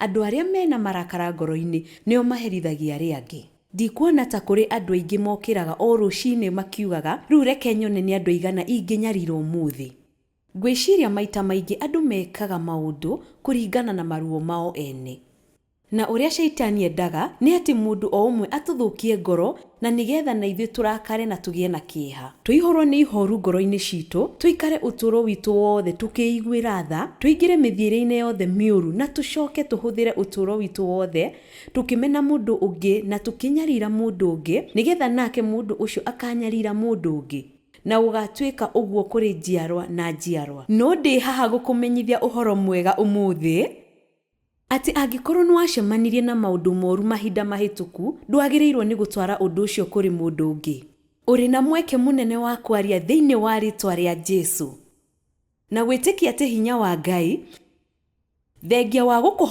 Andũ arĩa mena marakara ngoro-inĩ nĩo maherithagia arĩa angĩ. Ndikuona ta kũrĩ andũ aingĩ mokĩraga o rũcinĩ makiugaga, 'Rĩu reke nyone nĩ andũ aigana ingĩnyarira ũmũthĩ. Ngwĩciria maita maingĩ andũ mekaga maũndũ kũringana na maruo mao ene. Na ũrĩa Shaitani endaga nĩ atĩ mũndũ o ũmwe atũthũkie ngoro na nĩgetha na ithuĩ tũrakare na tũgĩe na kĩeha. Tũihũrwo nĩ ihoru ngoro-inĩ ciitũ, tũikare ũtũũro witũ wothe tũkĩĩiguĩra tha, tũingĩre mĩthiĩre-inĩ yothe mĩũru na tũcoke tũhũthĩre ũtũũro witũ wothe tũkĩmena mũndũ ũngĩ na tũkĩnyarira mũndũ ũngĩ nĩgetha nake mũndũ ũcio akanyarira mũndũ ũngĩ. Na gũgaatuĩka ũguo kũrĩ njiarwa na njiarwa. No ndĩ haha gũkũmenyithia ũhoro mwega ũmũthĩ, atĩ angĩkorũo nĩ wacemanirie na maũndũ moru mahinda mahĩtũku, ndwagĩrĩirũo nĩ gũtwara ũndũ ũcio kũrĩ mũndũ ũngĩ. Ũrĩ na mweke mũnene wa kwaria thĩinĩ wa rĩĩtwa rĩa Jesu, na gwĩtĩkia atĩ hinya wa Ngai, thengia wa gũkũhonia.